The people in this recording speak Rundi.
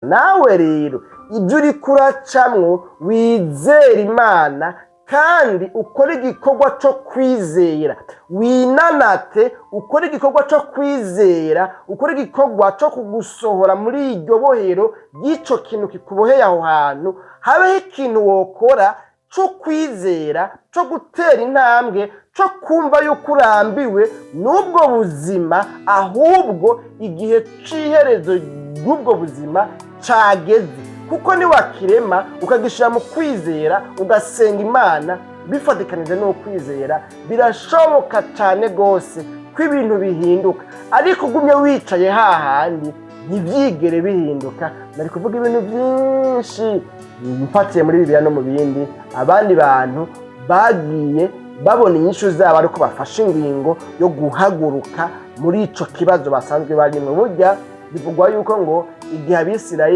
Nawe rero ibyo uriko uracamwo, wizera Imana kandi ukore igikorwa cyo kwizera, winanate, ukore igikorwa cyo kwizera, ukore igikorwa cyo kugusohora muri iryo bohero ry'icyo kintu kikuboheye aho hantu. Habeho ikintu wokora cyo kwizera, cyo gutera intambwe, cyo kumva yuko urambiwe n'ubwo buzima, ahubwo igihe cy'iherezo ry'ubwo buzima cageze. Kuko niwakirema ukagishyira mu kwizera, ugasenga Imana bifatikanije n'ukwizera, birashoboka cyane rwose ko ibintu bihinduka. Ariko ugumye wicaye hahandi, ntibyigere bihinduka. Nari kuvuga ibintu byinshi mfatiye muri Bibiliya no mu bindi, abandi bantu bagiye babona inyishu zabo ariko bafashe ingingo yo guhaguruka muri ico kibazo basanzwe barimwo. Burya bivugwa yuko ngo igihe Abisirayeli